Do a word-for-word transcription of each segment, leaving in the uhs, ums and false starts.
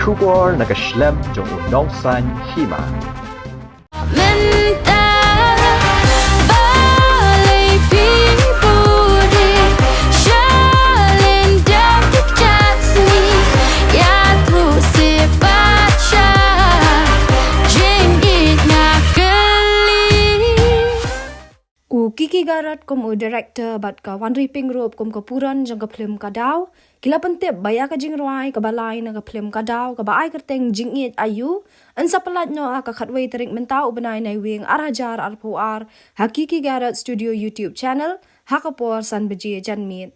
Khubor na ka shlem jong u Nongsaiñ Hima. Mynta balei phi buri shalyndet ki kjat sngi, ïathuh seh pat sha jingïeit nga kylli. U Kiki Garot kum u director bad ka Wanri Pyngrope kum ka puron jong ka phlim Ka Daw, ki la pyntip ba ïa ka jingrwai kaba lai na ka phlim Ka Daw kaba ai kyrteng Jingïeit Aïu, yn sa pyllait noh ha ka khatwei tarik mynta u bnai Naiwieng ar hajar arphew ar ha Kiki Garot Studio YouTube channel ha ka por san baje janmiet.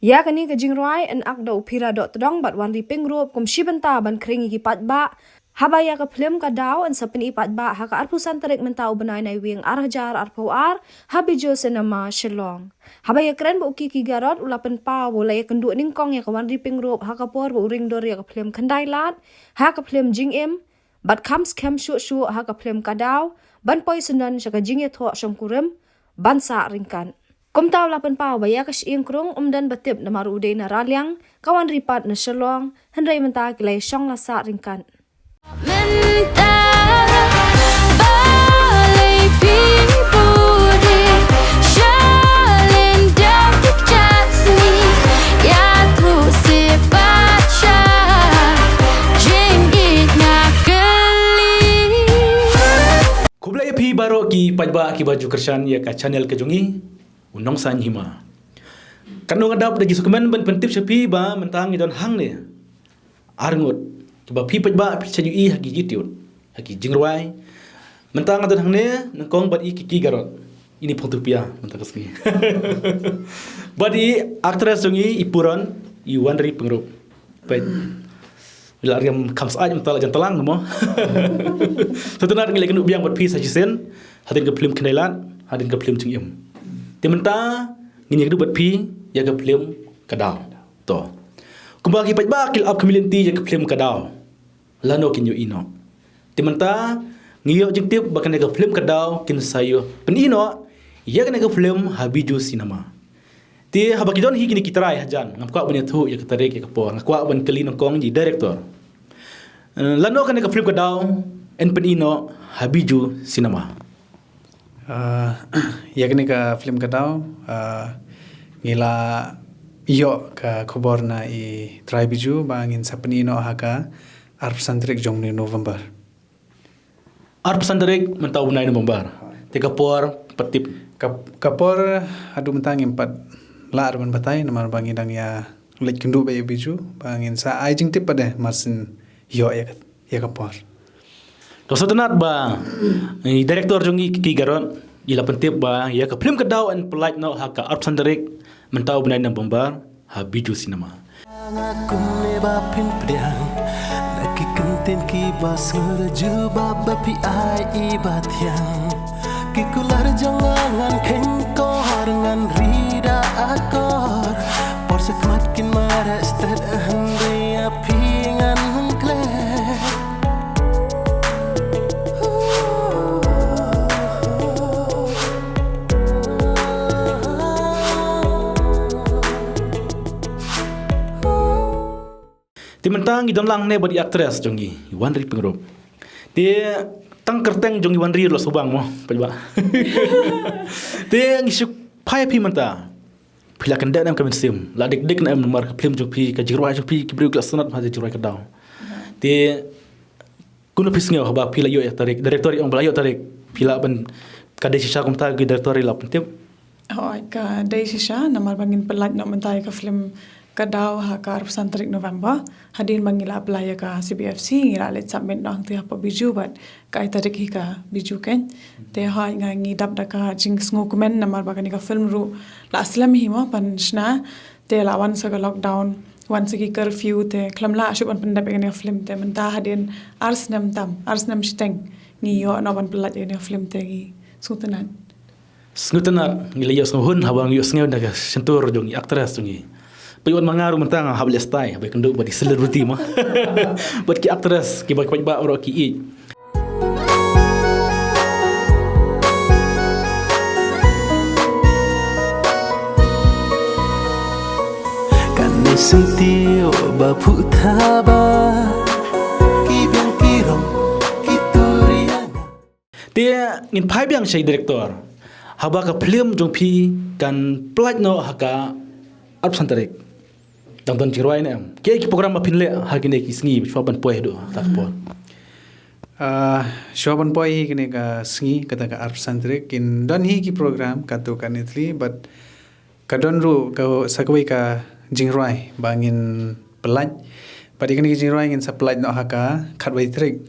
Ïa kane ka jingrwai yn act da u Phira Dohtdong bad Wanri Pyngrope kum shi bynta ban khring ïa ki paidbah. Haba ïa ka phlim Ka Daw yn sa pyni paidbah ha ka arphew san tarik mynta u bnai Naiwieng ar hajar arphew ar ha Bijou Cinema Shillong. Haba ïakren bad u Kiki Garot u la pynpaw ba u la ïakynduh nyngkong ïa ka Wanri Pyngrope ha ka por ba u ring dur ïa ka phlim Khyndai Lad ha ka phlim Jingim, bad kham skhem shuh shuh ha ka phlim Ka Daw ban poi syndon sha ka jingïathoh shongkurim ban sah ryngkat. Kumta u la pynpaw ba ïa ka Shyieng Krung ym don ba tip namar u dei na Raliang, ka Wanri pat na Shillong, hynrei mynta ki la ïashong la sah ryngkat. Mynta balei phi buri shalyndet ki kjat sngi, ïathuh seh pat sha jingïeit nga kylli. Khublei ïa phi baroh ki paidbah kiba ju kyrshan ïa ka channel ka jong ngi, u Nongsaiñ Hima. Katno nga dap da ki sngewkmen ban pyntip sha phi ba mynta ngi don hangne ar ngut kiba phi paidbah phi sa ju ïohi ha ki YouTube, ha ki jingrwai. Mynta nga don hangne nyngkong bad i Kiki Garot. Ini photo pia mynta ka sngi. Bad i actress jong ngi, i puron, i Wanri Pyngrope. Peit. La riam kham sah mynta la jan tlang mo. Sngewtynnat ngi la ïakynduh biang bad phi sa shisien hadien ka phlim Khyndai Lad, hadien ka phlim Jingim. Te mynta ngin ïakynduh bad phi ïa ka phlim Ka Daw. To. Kumba ki paidbah ki la ap khmih lynti ïa ka phlim Ka Daw, lano kin ïohi noh. Te mynta ngi ïoh jingtip ba kane ka phlim Ka Daw kin sa ïoh pyni noh ïa kane ka phlim ha Bijou Cinema. Te haba ki don hi kine ki trai hajan, ngam kwah ban ïathuh ïa ka tarik ïa ka por, nga kwah ban kylli nyngkong ïa i director. Eh, lano kane ka phlim Ka Daw yn pyni noh ha Bijou Cinema? Ah, ïa kane ka phlim Ka Daw, ah, ngi la ïoh ka khubor na i trai Bijou ba ngin sa pyni noh ha ka arphew san tarik jong u bnai November. Arphew san tarik mynta u bnai November. Te ka por pat tip? Ka, ka por haduh mynta ngim pat lah ruh ban batai namar ba ngi dang ïa leit kynduh bad ïa Bijou ba ngin sa ai jingtip pat de marsien ïoh ïa ka, ïa ka por. To sngewtynnat ba i director jong ngi Kiki Garot i la pyntip ba ïa ka phlim Ka Daw yn pyllait noh ha ka arphew san tarik mynta u bnai November ha Bijou Cinema. Nga kumne ba phin pdiang na ki kyntien kiba sngewrjuh ba phi ai i ba thiang. Ki kular jong nga ngan kheiñ kor ngan ri da akor. Por sa khmat kin mareh stet hynrei ïa phi ngan klet. Te mynta ngi don lang ne bad i actress jong ngi, i Wanri Pyngrope. Te tang kyrteng jong i Wanri la subang mo, paidbah. Te ngi shu phai phi mynta. Phi la kyndit ne em ka mynsiem, la dik dik ne em namar ka phlim jong phi, ka jingrwai jong phi, ki briew ki la sngewtynnat ha ka jingrwai Ka Daw. Te kumno phi sngew haba phi la ïoh ïa tarik, director i ong ba la ïoh tarik, phi lah ban, ka dei shisha kumta ki director i la pyntip? Hooid, ka dei shisha namar ba ngin pyllait noh mynta ïa ka phlim Ka Daw ha ka arphew san tarik November. Hadien ba ngi la apply ïa ka C B F C, ngi la leit submit noh hangtei hapoh Bijou bad ka ai tarik hi ka Bijou keiñ. Te hooid, nga ngi dap da ka jingsngewkmen namar ba kane ka phlim ruh la slem hi mo ban shna. Te la wan sa ka lockdown, wan sa ki curfew, te khlem lah shuh ban pyndep ïa kane ka phlim. Te mynta hadien ar snem tam, ar snem shiteng ngi ïoh noh ban pyllait ïa kane ka phlim, te ngi sngewtynnat. Sngewtynnat, ngi la ïohsngew hun haba ngi ïohsngew na ka shyntur jong i actress jong ngi. Peit wat ma nga ruh mynta nga hap leh style haba ïakynduh bad i celebrity ma. Bad ki actress kiba, kiba baroh ki ïeit. Kane sngewthuh ba phuh thaba. Te ngin phai biang sha i director. Haba ka film jong phi kan pynlait noh ha ka arphew san tarik, dang don jingrwai ne em? Ki, ki program ba phin leh ha kine ki sngi shuwa ban poi haduh kata ka por? Ah, shuwa ban poi hi kane ka sngi, kata ka arphew san tarik, kin don hi ki program katto katne tylli, but ka don ruh ka, sa kawei ka jingrwai ba ngin pynlait. Bad ïa kane ka jingrwai ngin sa pynlait noh ha ka khatwei tarik.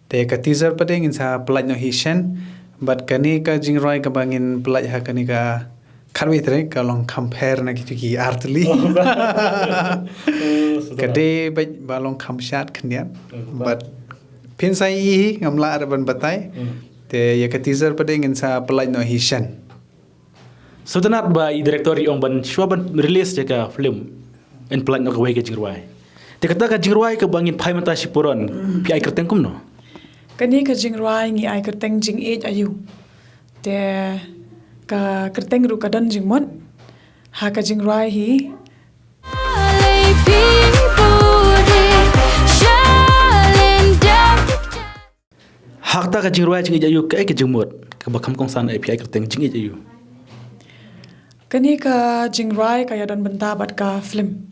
Te ka teaser pat de ngin sa pynlait noh hi shen. Bad kane ka jingrwai kaba ngin pynlait ha kane ka khatwei tarik ka long kham pher na kitu ki artylli. Ka dei bad ba long kham shad khyndiat. Bad phin sa ïohi, ngam lah ruh ban batai. Te ïa ka teaser pat de ngin sa pynlait noh hi shen. Sngewtynnat ba i director i ong ban shuwa ban release ïa ka film, yn pynlait noh kawei ka jingrwai. Te kata ka jingrwai kaba ngin phai mynta shi puron, phi ai kyrteng kumno? Kane ka jingrwai ngi ai kyrteng Jingïeit Aïu. Te ka kyrteng ruh ka don jingmut. Ha ka jingrwai hi. Ha kata ka jingrwai Jingïeit Aïu, kaei ka jingmut kaba kham kongsan eh phi ai kyrteng Jingïeit Aïu? Kane ka jingrwai ka ïadon bynta bad ka film.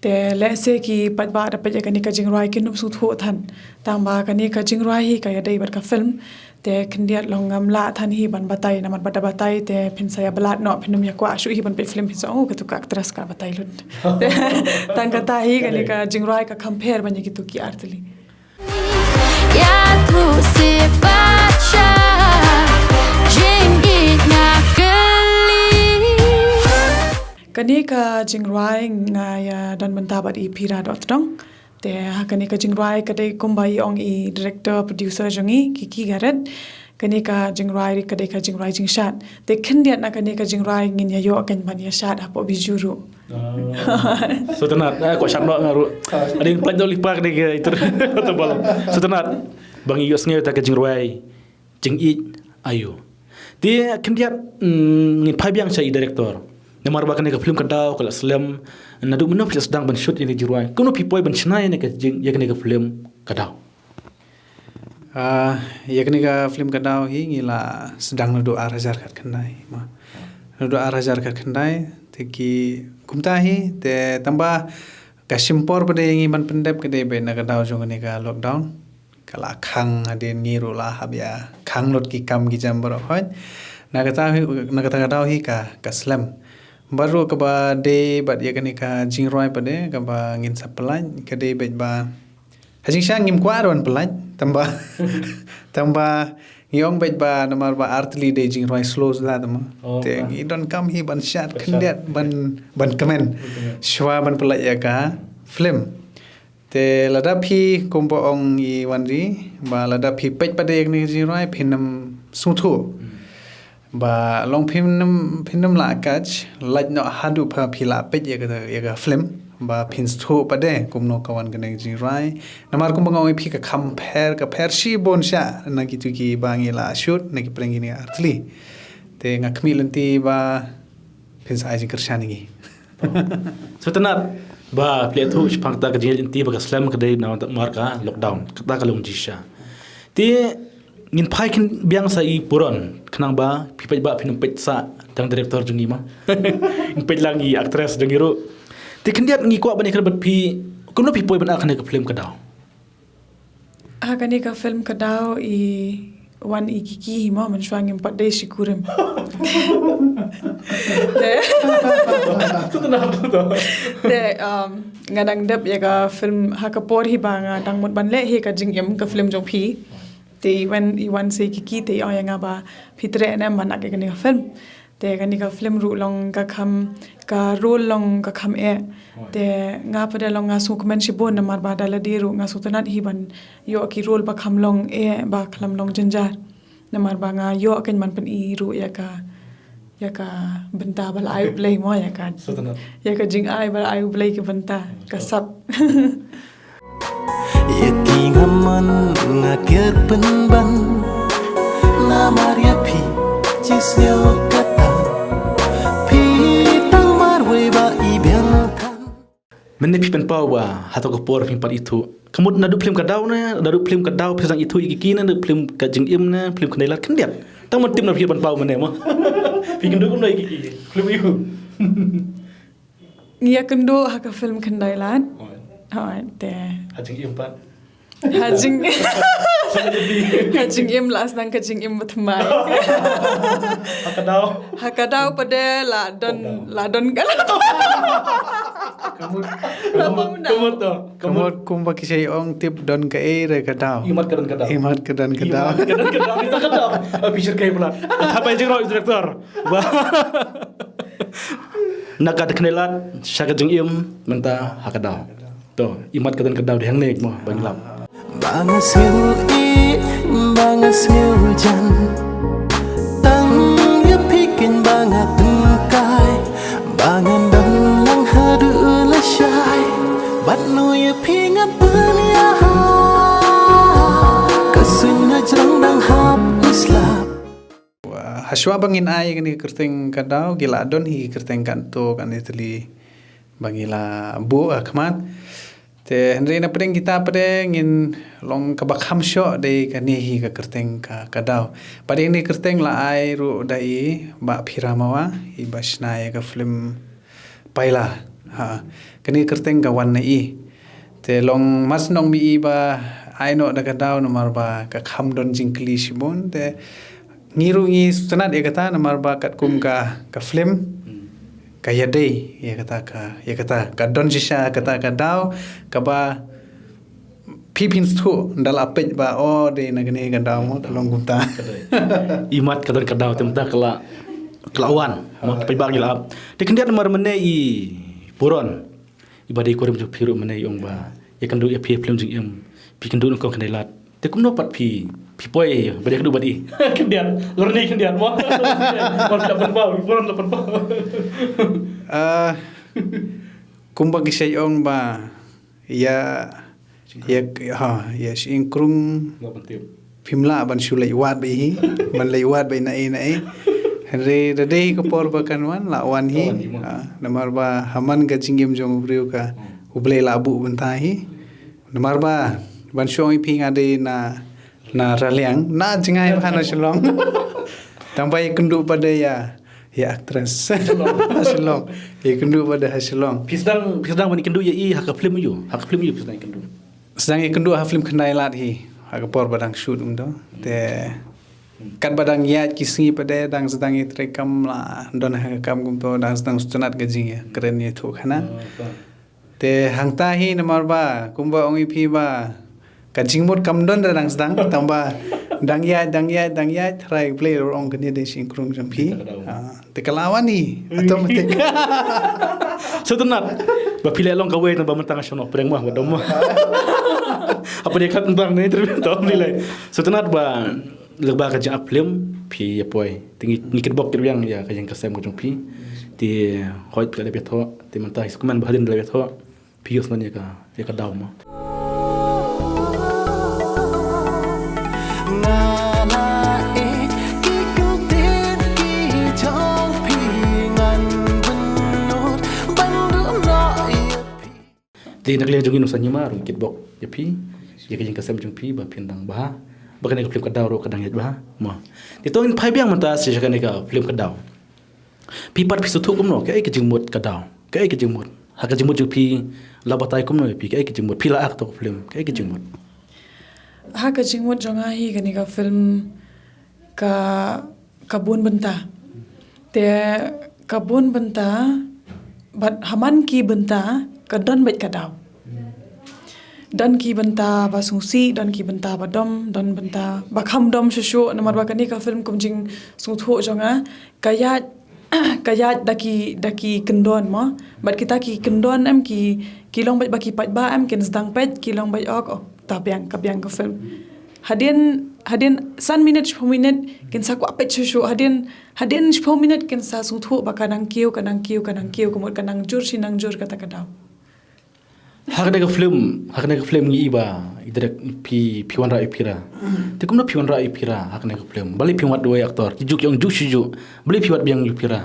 Te lehse ki paidbah da peit ïa kane ka jingrwai kin ym sngewthuh than. Tangba kane ka jingrwai hi ka ïadei bad ka film. Te khyndiat long ngam lah than hi ban batai, namar ba da batai te phin sa ïa byllad noh, phin ym ïa kwah shuh hi ban peit film, phin sa ong, oh, katu ka actress ka batai lut. Te tang kata hi, kane ka jingrwai ka kham pher ban ïa kitu ki artylli. Ïathuh seh bad sha jingïeit nga kylli. Kane ka jingrwai nga ïadon bynta bad i Phira Dohtdong. Te ha kane ka jingrwai ka dei kumba i ong i director producer jong ngi, Kiki Garrett. Kane ka jingrwai ka dei ka jingrwai jingshad. Te khyndiat na kane ka jingrwai ngin ïa ïoh kan ban ïa shad hapoh Bijou ruh. Sngewtynnat, eh, ko shad noh nga ruh. Hadien pynlait noh lypa kane ka iter. Sngewtynnat. Ba ngi ïohsngew ïa ka jingrwai Jingïeit Aïu. Te khyndiat, mm, ngin phai biang sha i director. Namar ba kane ka film Ka Daw ka la slem. Naduh mynno phi la sdang ban shoot ïa kane ka jingrwai? Kumno phi poi ban shna ïa kane ka jing, ïa kane ka film Ka Daw? Ah, ïa kane ka film Ka Daw hi ngi la sdang naduh ar hajar khatkhyndai, ma. Naduh ar hajar khatkhyndai, te ki kumta hi, te tangba ka shim por pat de ïa ngi ban pyndep ka dei beit na ka daw jong kane ka lockdown. Ka la khang hadien ngi ruh la hap ïa khang lut ki kam ki jam baroh khoit. Na kata hi, na kata ka daw hi ka, ka slem. Bad ruh kaba dei bad ïa kane ka jingrwai pat de kaba ngin sa pynlait ka dei beit ba ha jingshisha ngim kwah ruh ban pynlait, tangba, tangba ngi ong beit ba namar ba artylli dei jingrwai slow sla tangba. Oh, te ngi donkam hi ban shad khyndiat ban, ban kmen. Shuwa ban pynlait ïa ka film. Te lada phi kumba ong i Wanri ba lada phi peit pat de ïa kane ka jingrwai phin ym sngewthuh. Ba long phin ym, phin ym lah kach, lait noh haduh ba phi lah peit ïa ka, ïa ka film. Ba phin sngewthuh pat de kumno ka wan kane ka jingrwai. Namar kumba nga ong ïa phi ka kham pher, ka pher shibun sha na kitu kiba ngi la shoot, na ki pyrshah kine artylli. Te nga khmih lynti ba phin sa ai jingkyrshan ïa ngi. Sngewtynnat ba phi la ïathuh shaphang kata ka jingïaid lynti ba ka slem ka dei namar ka lockdown. Kata ka long jingshisha. Te ngin phai khyndiat biang sha i Puron, khnang ba phi peit ba phin ym peit sah tang director jong ngi ma. Ngin peit lang i actress jong ngi ruh. Te khyndiat ngi kwah ban ïakren bad phi, kumno phi poi ban ai kane ka film Ka Daw? Ah, kane ka film Ka Daw i wan i Kiki hi mo, mynshuwa ngim pat dei shi kurim. Te, te, um, nga dang dep ïa ka film ha ka por hi ba nga dang mut ban leh hi ka jingim ka film jong phi. Te i wan, i wan sa i Kiki te i ong ïa nga ba phi treh ne em ban act ïa kane ka film. Te kane ka film ruh long ka kham, ka role long ka kham eh. Te nga pat de long nga sngewkmen shibun namar ba da lade ruh nga sngewtynnat hi ban ïoh ki role ba kham long eh, ba kham long jynjar. Namar ba nga ïoh kan ban pyni ruh ïa ka, ïa ka bynta ba la ai U Blei mo, ïa ka, ïa ka jingai ba la ai U Blei ki bynta, ka sap. Ïa ki nga mon nga ker pynban. Namar ïa phi, chi sngew kata. Phi tang marwei ba i biang than. Mynne phi pynpaw ba hato ka por phi pat ithuh? Ka mut naduh phlim Ka Daw ne, naduh phlim Ka Daw phi sdang ithuh ïa ki kine, naduh phlim Ka Jingim ne, phlim Khyndai Lad, khyndiat. Tang ban tip na phi pynpaw mynne mo. Phi kynduh kumno ïa ki, ki phlim ïa u? Ngi ïa kynduh ha ka phlim Khyndai Lad. Hooid. Hooid, te. Ha Jingim pat. Ha Jing. Ha Jingim la sdang Ka Jingim ba thymmai. Ha Ka Daw. Ha Ka Daw pat de la don, la don. Ka mut, ka mut to. Ka mut kumba ki sa ong, tip don kaei re Ka Daw. Imat ka don Ka Daw. Imat ka don Ka Daw. Imat ka don Ka Daw. Kita Ka Daw. Abi shirkai pula. Haba jingroi director. Ba. Na Ka Khyndai Lad sha Ka Jingim, mynta ha Ka Daw. To, imat ka don Ka Daw dei hangne mo, ba ngi lap. Ba nga sngew ïeit, ba nga sngew jan. Tang ïa phi keiñ ba nga tyngkai. Ba ngan dang lang haduh lashai. Bad noh ïa phi ngan pynïaid. Ka suiñ hajrong dang hap u slap. Hashwa ba ngin ai kane ka kyrteng Ka Daw, ki la don hi ki kyrteng katto katne tylli ba ngi la buh ha khmat. Te hynrei na pdeng kita pat de ngin long kaba kham shoh dei kane hi ka kyrteng ka, Ka Daw. Pat de kane ka kyrteng la ai ruh da i Bah Phira Mawa, i ba shna ïa ka phlim Paila. Ha. Kane ka kyrteng ka wan na i. Te long mas nong mi i ba ai noh da Ka Daw namar ba ka kham don jingkylli shibun. Te ngi ruh ngi sngewtynnat ïa kata namar ba katkum ka, ka phlim. Hmm. Ka ïadei ïa kata ka, ïa kata ka don shisha kata Ka Daw kaba phi phin sngewthuh ynda la peit ba, oh, dei na kane Ka Daw mo, ka long kumta. Imat ka don Ka Daw te mynta ka la, ka la wan mo, te peit ba ngi la ap. Te khyndiat namar mynne i burom i ba dei kurim jong phi ruh mynne i ong ba ïa kynduh ïa phi phlim Jingim, phi kynduh nyngkong Khyndai Lad. Te kumno pat phi, phi poi ba dei kynduh bad i? Khyndiat, lor ni khyndiat mo. Mo phi la pynpaw, i burom la pynpaw. Ah, kumba ki sa ong ba ïa, ïa, ha, ïa shi ïing krung. Phim lah ban shu leit wad bad hi, ban leit wad bad na ei na ei. Hynrei da dei ka por ba kan wan, la wan hi. Wan hi mo. Ha, namar ba ha man ka jingim jong u briew ka, hmm, U Blei la buh bynta hi. Namar ba ban shu ong ïa phi nga dei na, na Raliang, na jngai ba ha na Shillong. Tang ba ïa kynduh pat de ïa, ïa actress. Shillong. Shillong. Ïa kynduh pat de ha Shillong. Phi sdang, phi sdang ban ïa kynduh ïa i ha ka phlim aiu? Ha ka phlim aiu phi sdang ïa kynduh? Sdang ïa kynduh ha phlim Khyndai Lad hi. Ha ka por ba dang shoot kumto. Te katba dang ïaid ki sngi pat de dang sdang ïa trei kam la don ha ka kam kumto, dang sdang sngewtynnat ka jingïakren ïathuh khana. Oh, te hangta hi namar ba kumba ong ïa phi ba ka jingmut kam don da dang sdang, tang ba dang ïaid, dang ïaid, dang ïaid, trai U Blei ruh ong kane dei shi ïing krung jong phi. Ah, te ka la wan hi, automatic. Sngewtynnat ba phi leh long kawei, tang ba mynta nga shong noh pdeng mo, ba dom mo. Haba dei kat mynta ne, interview to phi leh. Sngewtynnat ba lyngba ka jingak phlim phi ïa poi. Te ngi, ngi kitbok kitwiang ïa ka ïing ka sem ka jong phi. Te hooid phi la dep ïathoh, te mynta hi sngewman ba hadien la ïathoh. Phi ïohsngew ïa ka, ïa Ka Daw mo. Nga la ïeit ki kyntien ki jong phi, ngan bynnud ban duh noh ïa phi. Te na ka liang jong ngi nongsan hima ruh ngi kitbok ïa phi, ïa ka ïing ka sem jong phi ba phin dang bha, ba kane ka phlim Ka Daw ruh ka dang ïaid bha mo. Te to ngin phai biang mynta sha kane ka phlim Ka Daw. Phi pat phi sngewthuh kumno, kaei ka jingmut Ka Daw? Kaei ka jingmut? Ha ka jingmut jong phi la batai kumno ïa phi, kaei ka jingmut? Phi la ak to ka phlim, kaei ka jingmut? Ha ka jingmut jong nga hi kane ka phlim ka, ka bun bynta. Te ka bun bynta, bad ha man ki bynta ka don beit Ka Daw. Don ki bynta ba sngewsih, don ki bynta ba dom, don bynta ba kham dom shuh shuh, namar ba kane ka phlim kum jingsngewthuh jong nga, ka ïaid, ka ïaid da ki, da ki kyndon mo. Bad kita ki kyndon em ki, ki long beit ba ki paidbah em kin sdang peit, ki long beit ok, ok, ta biang, ka biang ka phlim. Hadien, hadien san minit, shiphew minit kin sa kwah peit shuh shuh, hadien, hadien shiphew minit kin sa sngewthuh ba ka nang kiew, ka nang kiew, ka nang kiew, ka mut ka nang jur shi nang jur kata Ka Daw. Ha kane ka phlim, ha kane ka phlim ngi i ba i direct phi, phi wanrah ïa u Phira. Te kumno phi wanrah ïa u Phira ha kane ka phlim? Balei phi wad duwai actor? Ki ju ki ong ju shi ju. Balei phi wad biang ïa u Phira?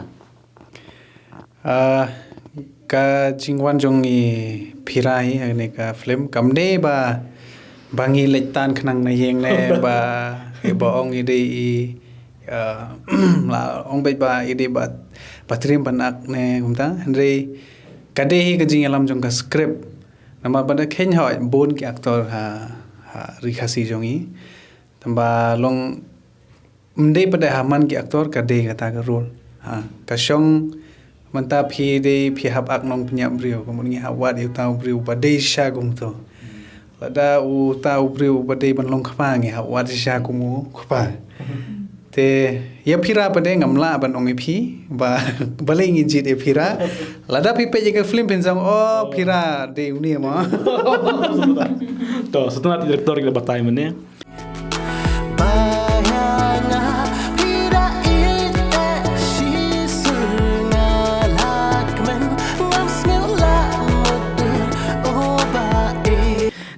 Ah, Ka jingwan jong i Phira hi ha kane ka film kam dei ba, ba ngi leit tan khnang na ïing ne ba, ba ong i dei i, uh, la ong beit ba i dei ba, ba triem ban ak ne kumta. Hynrei ka dei hi ka jingïalam jong ka script. Namar ba da kheiñ hoi bun ki actor ha, ha ri Khasi jong i. Tangba long ym dei pat ha man ki actor ka dei kata ka role. Ha, ka shong mynta phi dei phi hap ak nongpynïap briew, kumno ngi hap wad ïa uta u briew ba dei shisha kumto. Lada uta u briew ba dei ban long kpa ngi hap wad shisha kum u kpa. Te ïa Phira pat dei ngam lah ban ong ïa phi ba balei ngi jied ïa Phira. Lada phi peit ïa ka film phin sngewthuh, oh, Phira dei une mo. To, sngewtynnat director ki la batai mynne.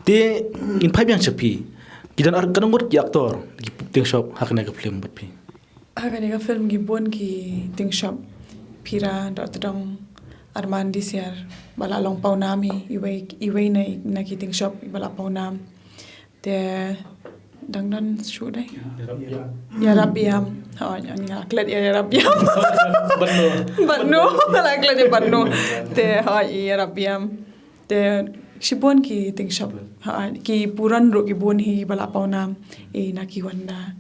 Te ngin phai biang sha phi. Ki don ar, katno ngut ki actor ki tieng shop ha kane ka film bad phi? Ha kane ka film ki bun ki tieng shop. Phira, Doctor Dong, Arman Disiar, ba la long pawnam hi, iwei, iwei na, na ki tieng shop ba la pawnam. Te dang don shuh dei. Ïarap Biam. Hooid, nga la klet ïa Ïarap Biam. Batno. Batno, nga la klet ïa Batno. Te hooid, Ïarap Biam. Te shibun ki tieng shop. Hooid, ki puron ruh ki bun hi ba la pawnam. I na ki wanda.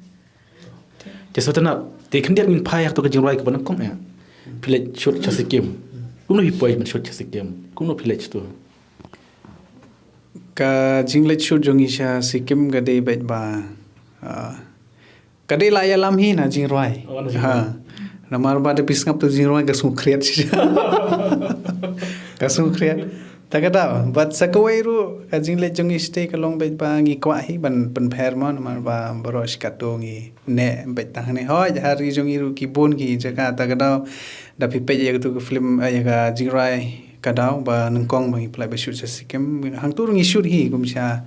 Te sngewtynnat, te khyndiat ngin phai ha kato ka jingrwai kaba nyngkong eh. Phi leit shoot sha Sikkim. Kumno phi poi ban shoot sha Sikkim? Kumno phi leit to? Ka jingleit shoot jong ngi sha Sikkim ka dei beit ba, ah, ka dei la ïalam hi na jingrwai. Oh, na jingrwai. Ha. Namar ba da phi sngap to jingrwai ka sngewkhriat shisha. Ka sngewkhriat. Ta ka daw, bad sa kawei ruh ka jingleit jong ngi shatei ka long beit ba ngi kwah hi ban pynpher mo namar ba baroh shi katto ngi neh beit tang hangne. Hooid, ha ri jong ngi ruh ki bun ki jaka ta ka daw. Da phi peit ïa kato ka film, eh, ïa ka jingrwai ka daw ba nyngkong ba ngi pynlait ba shoot sha Sikkim. Hangto ruh ngi shoot hi kum sha,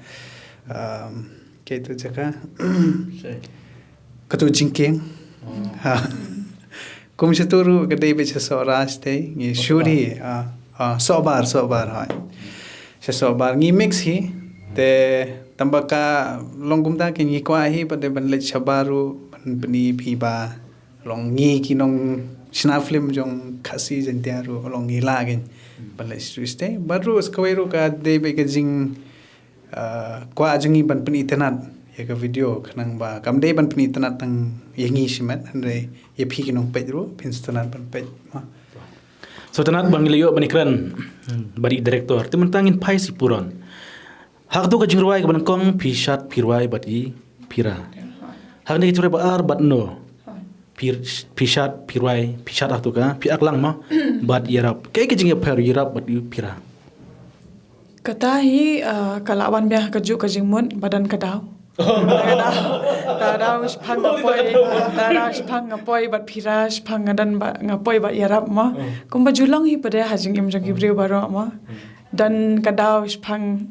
um, kato jaka. Kato jingkieng. Oh. Ha. Kum shato ruh ka dei beit sha Sohra shatei ngi shoot hi, ah, ah, Sohbar, Sohbar, hooid. Sha Sohbar ngi mix hi. Te tangba ka long kumta ke ngi kwah hi pat dei ban leit shabar ruh ban pyni phi ba long ngi ki nongshna film jong Khasi Jaiñtia ruh long ngi lah kein ban leit shatei. Bad ruh sa kawei ruh ka dei beit ka jing ah, kwah jong ngi ban pyni tynnat ïa ka video khnang ba kam dei ban pyni tynnat tang ïa ngi shimet hynrei ïa phi ki nongpeit ruh phin sngewtynnat ban peit ma. Sngewtynnat ba ngi la ïoh ban ïakren bad i director. Te mynta ngin phai sha i puron. Ha kato ka jingrwai kaba nyngkong phi shad phi rwai bad i Phira. Ha kane ka jingrwai ba ar Batno. Phi, phi shad, phi rwai, phi shad ha kato ka, phi ak lang mo. Bad Ïarap. Kaei ka jingïapher Ïarap bad i Phira? Kata hi, ah, ka la wan biang ha kajuh ka jingmut ba don ka daw. Ka daw, ka daw shiphang nga poi, ka daw shiphang nga poi bad Phira, shiphang nga don ba, nga poi bad Ïarap mo. Kumba ju long hi pat de ha jingim jong ki briew baroh mo. Don ka daw shiphang.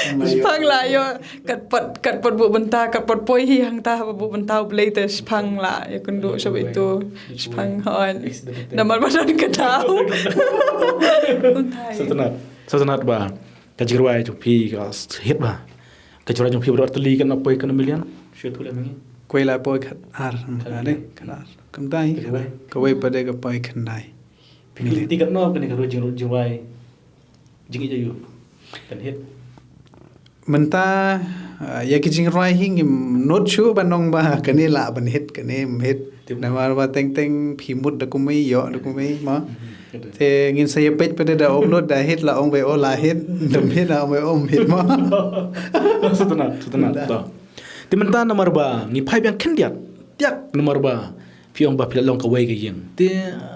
Shiphang la ïoh kat pat, kat pat buh bynta, kat pat poi hi hangta haba buh bynta U Blei te shiphang la ïakynduh shop itu. Shiphang hooid. Namar ba don ka daw. Sngewtynnat. Sngewtynnat ba ka jingrwai jong phi ka hit ba. Ka jingrwai jong phi baroh ar tylli katno poi katno million? Shu tu lem ngi. Kawei la poi khat ar, khat ar. Kawei pat de ka poi khyndai. Phi lynti katno kane ka ruh jing, jingrwai jingïeit ïa u kan hit? Mynta, ah, ïa ki jingrwai hi ngim nud shuh ban ong ba kane lah ban hit kane ym hit. Namar ba teng teng phi mut da kumne ïoh da kumne mo. Te ngin sa ïa peit pat da upload da hit la ong ba o la hit, dam hit la ong ba o ym hit mo. Sngewtynnat, sngewtynnat. Te mynta namar ba ngi phai biang khyndiat tiak namar ba phi ong ba phi la long kawei ka ïing. Te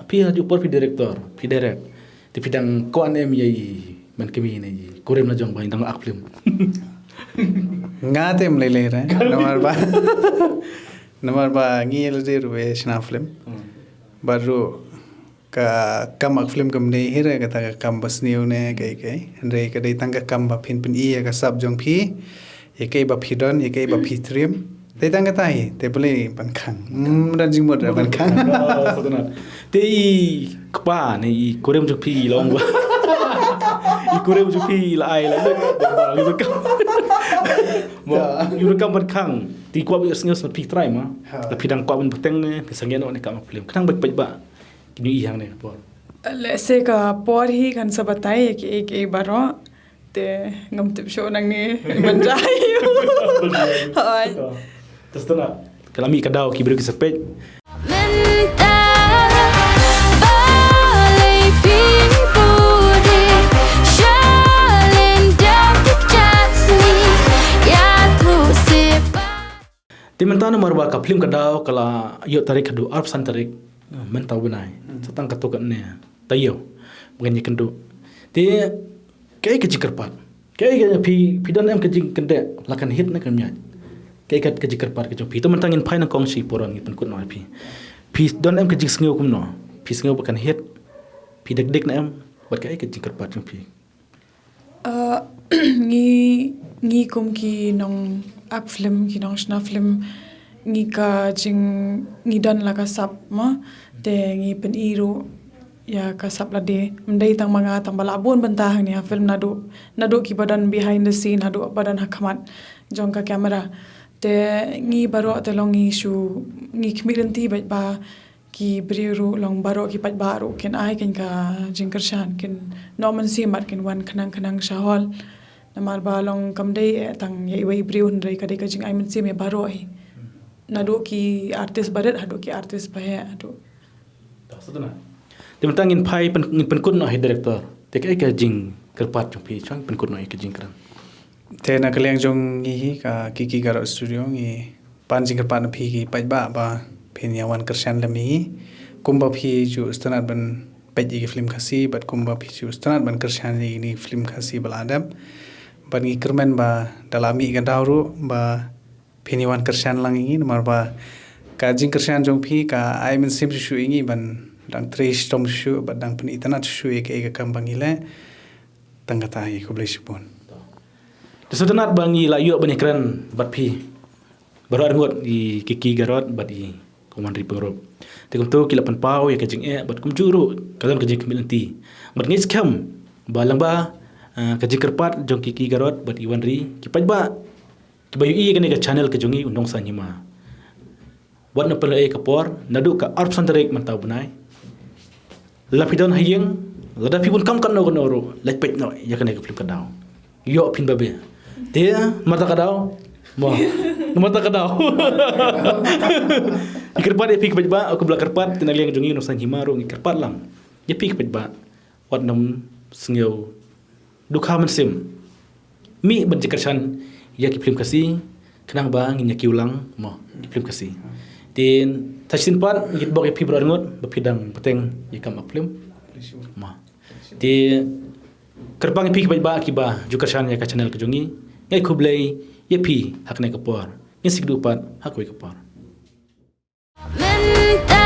phi ha ju por phi director, phi direct. Te phi dang kwah ne em ïa i man kmie ne i kurim la jong ba i dang ak film? Nga te ym lei lei re namar ba, namar ba ngi la dei ruh shna film. Bad ruh ka kam ak film kam dei hi re kata ka kam ba sniew ne kaei kaei. Hynrei ka dei tang ka kam ba phin pyni ïa ka sap jong phi, ïa kaei ba phi don, ïa kaei ba phi triem. Te tang kata hi, te balei ban khang. Hmm, da jingmut da ban khang. Te i kpa ne i kurim jong phi long ba. I kurim jong phi la ai la lut. Ba ngi kam. Mo, ngi kam ban khang. Te kwah ba i sngew sa phi trai ma. La phi dang kwah ban bteng ne, phi sangeh noh ne ka ma film. Khnang ba phi ba. Ki nyu i hang ne por. Lehse ka por hi kan sa batai ki, ki baroh. Te ngam tip shuh nangne ban jai. Hooid. Te sdang ka la mih ka daw ki briew ki sa peit. Mynta balei phi pudi shalynda ki jait sngi ïa tu sipa. Te mynta namar ba ka film ka daw ka la ïoh tarik haduh arphew san tarik mynta u bnai. Sa tang katto katne taïew ba ngan ïakynduh. Te kaei ka jingkyrpad? Kaei ka phi, phi don em ka jingkyndit la kan hit ne kan ym hit? Kaei ka, ka jingkyrpad ka jong phi? Te mynta ngin phai nyngkong sha i Poron, ngin pynkut noh ïa phi. Phi don em ka jingsngew kumno? Phi sngew ba kan hit? Phi dak dak ne em? Bad kaei ka jingkyrpad jong phi? Uh, ngi, ngi kum ki nong ap film, ki nong shna film, ngi ka jing, ngi don la ka sap mo, te ngi pyni ruh ïa ka sap lade. Ym dei tang ma nga tang ba la bun bynta hangne ha film, naduh, naduh ki ba don behind the scene haduh ba don ha khmat jong ka camera. Te ngi baroh te long ngi shu, ngi khmih lynti bad ba ki briew ruh long baroh ki paidbah ruh kin ai kin ka jingkyrshan, kin noh mynsiem bad kin wan khnang khnang sha hall. Namar ba long kam dei eh tang ïa iwei i briew, hynrei ka dei ka jingai mynsiem ïa baroh hi. Naduh ki artist barit haduh ki artist baheh haduh. Te mynta ngin phai pyn-, ngin pynkut noh hi director. Te kaei ka jingkyrpad jong phi, shuwa ngin pynkut noh hi ka jingkren. Te na ka liang jong ngi hi ka Kiki Garot Studio ngi pan jingkyrpad na phi ki paidbah ba phin ïa wan kyrshan lem ïa ngi. Kumba phi ju sngewtynnat ban peit ïa ki film Khasi bad kumba phi ju sngewtynnat ban kyrshan ïa kine film Khasi ba la dep. Bad ngi kyrmen ba da la mih ka daw ruh ba phin ïa wan kyrshan lang ïa ngi namar ba ka jingkyrshan jong phi ka ai mynsiem shuh shuh ïa ngi ban dang trei shitom shuh shuh bad dang pynitynnat shuh shuh ïa kaei ka kam ba ngi leh. Tang kata hi, khublei shibun. Te sngewtynnat ba ngi la ïoh ban ïakren bad phi baroh arngut, i Kiki Garot bad i Kong Wanri Pyngrope. Te kumto ki la pynpaw ïa ka jingeh bad kumjuh ruh ka don ka jingkhmih lynti. Bad ngi skhem ba lyngba, ah, ka jingkyrpad jong Kiki Garot bad i Wanri, ki paidbah kiba ïohi ïa kane ka channel ka jong ngi u Nongsaiñ Hima, wat nang pynlong ei ka por, naduh ka arphew san tarik mynta u bnai. La phi don ha ïing, lada phi bun kam katno katno ruh, leit peit noh ïa kane ka film Ka Daw. Ïoh phin babe. Te namar ta Ka Daw. Mo. Namar ta Ka Daw. Ngi kyrpad ïa phi ki paidbah, kumba la kyrpad te na liang jong ngi u Nongsaiñ Hima ruh, ngi kyrpad lang ïa phi ki paidbah, wat nang sngew dukha mynsiem. Mih ban jingkyrshan ïa ki film Khasi, khnang ba ngin ïa kiew lang mo ki film Khasi. Te sa shisien pat ngi bok ïa phi baroh arngut ba phi dang bteng ïa ka mat film. Mo. Te kyrpang ïa phi ki paidbah kiba ju kyrshan ïa ka channel ka jong ngi. Ngi ai khublei ïa phi ha kane ka por. Ngin sa ïakynduh pat ha kawei ka por. Mynta